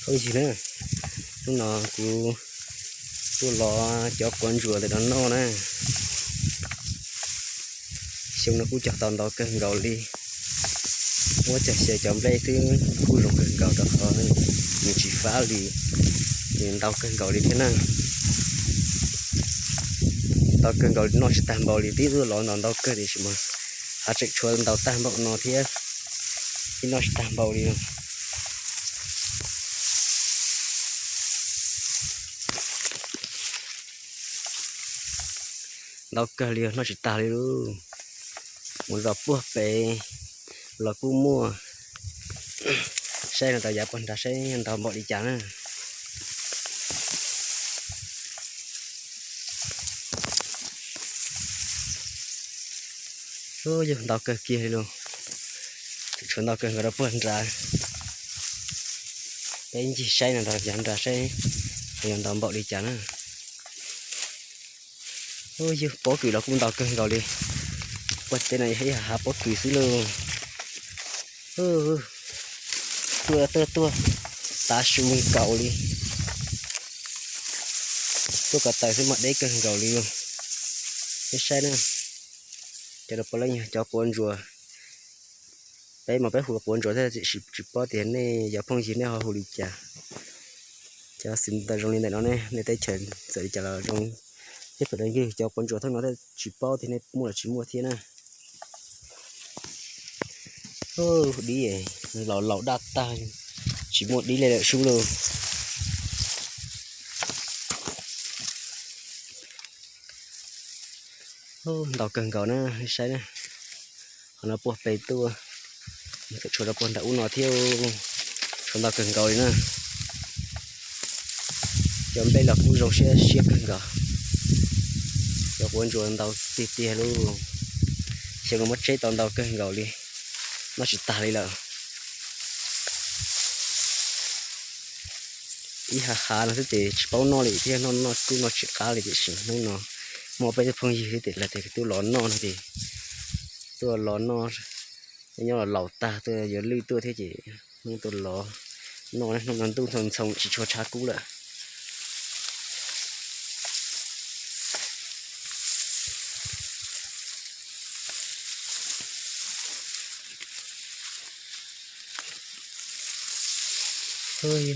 Phooj ywg na, hnub no kuv tuaj los cov quav ntsuas ntawm no noj na. Xyoo no kuj cog tau ntau kawg nkaus li. Muab cog xyaw cov nplej xwb kuj zoo kawg nkaus rau qhov nws tsis fab li, nws ntau kawg nkaus li thiab na. Ntau kawg nkaus li, noj tsis tag npaum li, twb tuaj los ntau ntau kawg tiam sis mas hav tseem tshuav ntau tag npaum no thiab, twb noj tsis tag npaum li. Ntau kawg li, noj tsis tag li lauj. Mus zos puag pem los kuj muaj. Saib no rau yav puag nrad saib ntau npaum li cas na. Ub, yog ntau kawg kiag li lauj. Tshuav ntau kawg nkaus rau puag nrad. Peb ncig saib no rau yav nrad saib yog ntau npaum li cas na. Ub, yog pob kws los kuj ntau kawg nkaus li. Puag tej no yog ib hav pob kws xwb lauj. Tuaj tuaj tuaj, tav su nkaus li. Tuaj ko taw xwb mas deb kawg nkaus li lauj. Nej saib na, cov no puav leej yog cov quav ntsuas. Peb mas peb hu quav ntsuas thiab tiam sis tsis paub tias nej cov phooj ywg nej ho hu li cas. Cov xim ntawm zoo li ntawm no ne, nej teb chaws txawm li cas los zoo. Tej pem no yog cov quav ntsuas thoob no thiab tsis paub tias nej muaj los tsis muaj thiab na. Dib laus laus daj tag, tsis muaj dib li lawm sub lauj. Ntau kawg nkaus na, saib na. Qhov no puag pem tuaj, txawm tshuav rau puag nram ub no thiab, tshuav ntau kawg nkaus li na. Cov nplej los kuj zoo siab siab kawg nkaus. Cov quav ntsuas ntau tiag tiag lauj. Xyoo no muab tseb tau ntau kawg nkaus li, noj tsis tag li lawm. Ib hav hav no xwb ces tsis paub noj li thiab, noj noj kuj noj tsis qab li tiam sis hnub no muaj peb tug phooj ywg thiab ces lawv tias tuaj los noj no ces tuaj los noj. Nyob los laus tag tuaj yuav lwj tuaj thiab ces hnub tuaj los noj, hnub no ntuj ntxhoo ntxhoo tsis tshua tshav kub lawm.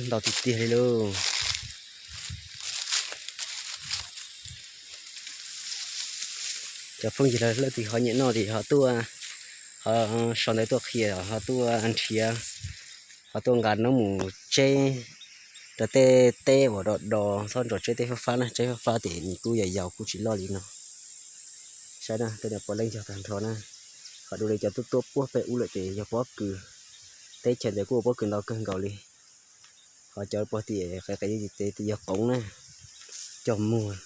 Ntau tiag tiag li lauj. Cov phooj ywg leej twg ho nyiam noj ces ho tuaj, ho sau ntawv tuaj qhia, ho tuaj nrhiav, ho tuaj nqa noob mus tseb rau tej teb uas do do, txhob nrog tseb tej fab fab na, tseb fab fab ces nws kuj yau yau kuj tsis loj li no. Saib na, tej no puav leej yog tag nrho na. Qhov dua li cov tuaj tuaj puag pem ub lawm ces yog pob kws. Teb chaws ntawd kuj ua pob kws ntau kawg nkaus li. Ho cov puag tim qe qe yog qoov na, cog muag,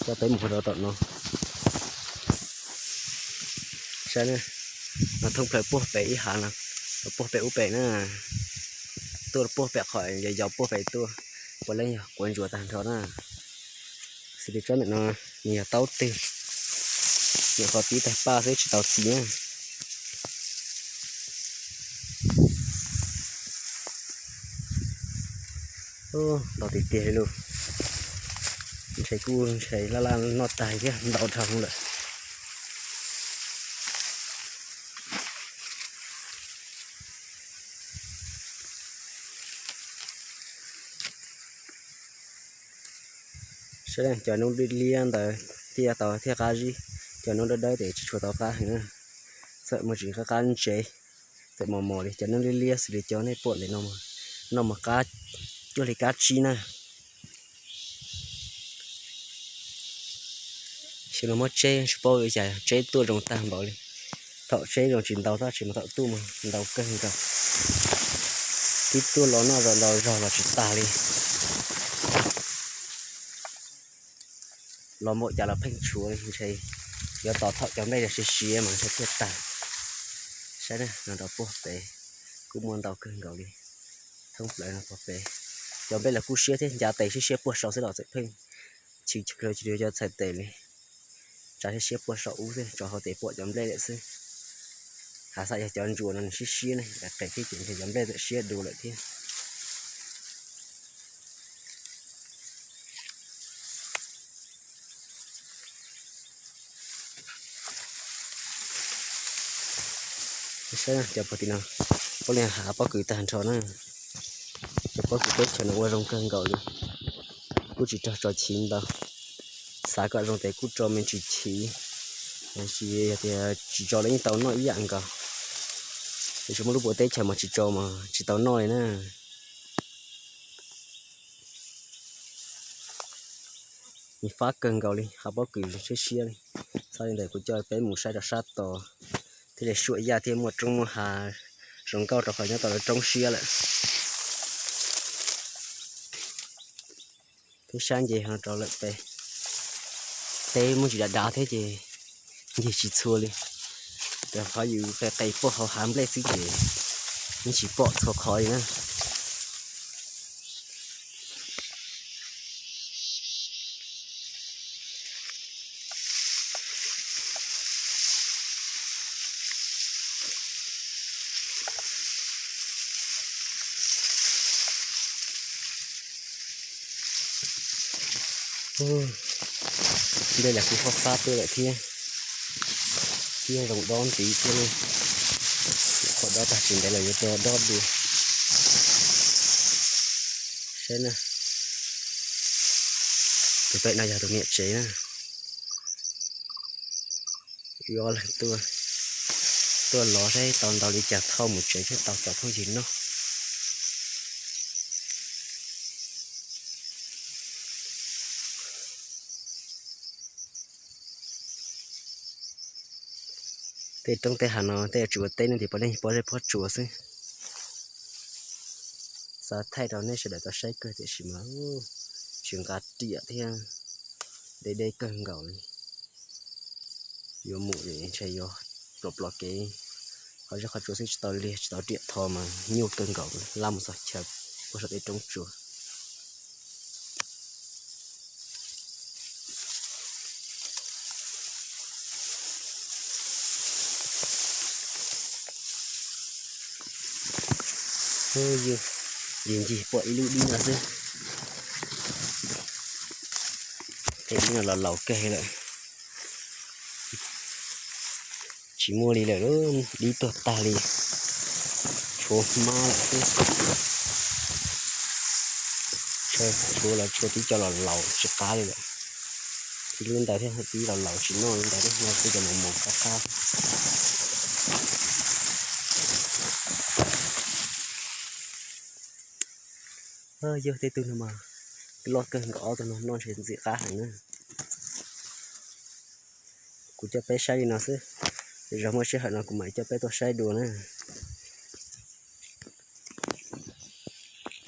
coj peb mus rau tom no. Saib na, no thoob plaws puag pem ib hav no, puag pem ub pem na, tuaj puag pem qhov yau yau puag pem tuaj, puav leej yog quav ntsuas tag nrho na. Xws li tsob ntawm no, nws yog taub twg, nyuam qhuav pib tawg paj xwb tsis tau txiv na. Ntau tiag tiag li lauj. Ntshe kuj ntshe laj laj noj tag thiab ntau dhau lawm. Saib cov noob liab liab ntawd thiaj tau thiaj qab zib, cov noob dawb dawb ces tsis tshua tau qab heev na. Txawm muaj tsis qab qab ntsev, txawm mos mos li cov noob liab liab xws li cov nej pom ntawm no, noj mas qab cuag li kab tsib na. Xyoo no muab tseb tsis paub li cas tseb tuaj zoo tag npaum li. Thaum tseb zoo tsis ntau tab sis mas thaum tuaj mas ntau kawg nkaus. Twb tuaj los noj zog ntau zog los tsis tag li. Los npaum cas los pheej tshuav li ntshe yuav tos thaum cov nplej siav siav mas ntshe thiaj tag. Saib na, no rau puag pem kuj muaj ntau kawg nkaus li. Thoob plaws no puag pem, cov nplej los kuj siab thiab, ncav tes siab siab puag saud xwb los txawm pheej tsis, tsis cov txhais tes li. Tsa siab siab puag saum ub xwb, tso hauv tes pom cov nplej lawm xwb. Hav xav yog cov ntsuas no nws siab siab ne, qes thiab ces ntshe cov nplej txawm siab dua lawm thiab. Cov puag tim no, puab li hav pob kws tag nrho na. Cov pob kws teb chaws no ua zoo kawg nkaus li. Kuj tsis raug tso chiv ntau. Xav kom zoo tes kuj tso me ntsis chiv, tab sis yog tias tsis tso los yeej tau noj ib yam nkaus. Tiam sis muaj lub puas teb chaws mas tsis tso mas tsis tau noj li na. Nws fab kawg nkaus li, hav pob kws siab siab li. Txhob li ntawd kuv coj peb mus saib rau sab tod, thiaj li suam yaj thiab muaj roob muaj hav zoo nkauj rau qhov nyob tau lawv roob siab lawm. Peb sab nce no rau lawm pem, teb muaj ntsis dav dav thiab ces ncig tsis txhua li. Rau qhov yus qe qe puag hauv hav nplej xwb ces yeej tsis pom txhua qhov li na. Nplej los kuj fab fab tuaj lawm thiab, thiab zoo dob ntxiv thiab ne. Qhov dob tag tsis ntev los yuav tau dob dua. Saib na, tus pem no yog tus niam tsev na. Yuav leej tuaj, tuaj lov saib tau ntau li cas thauj mus tsev thiab tau cov phooj ywg noj. Tej roob tej hav no tej yuav tsis ua teb ne, tias pov leej pob zeb pob tsuas xwb. Xav thaij rau nej sawv daws tau saib kawg tiam sis mas tsis nqa riam thiab, deb deb kawg nkaus li. Yuav mus ntshe yuav plov plov kev, qhov zeb qhov tsuas xwb tsis tau liag tsis tau riam tho mas nyuaj kawg nkaus, laj mus txog chaw puag saum tej roob tsuas. Yus ncig ncig pom ib lub dib no xwb, tej dib no los laus kawg lawm. Tsis muaj li lawm, dib tuag tag li, tshuav hmab lawm xwb. Tshuav los tshuav tib co los laus tsis qab li lawm. Tib lub ntawd thiab, tib los laus tsis noj li ntawd thiab, no twb cov mos mos qab qab. Yog tej tug no mas loj kawg nkaus, ob tug no noj ntshe ntxim qab heev na. Kuv coj peb saib li no xwb, zog muaj sij hawm no kuv mam coj peb tuaj saib dua na.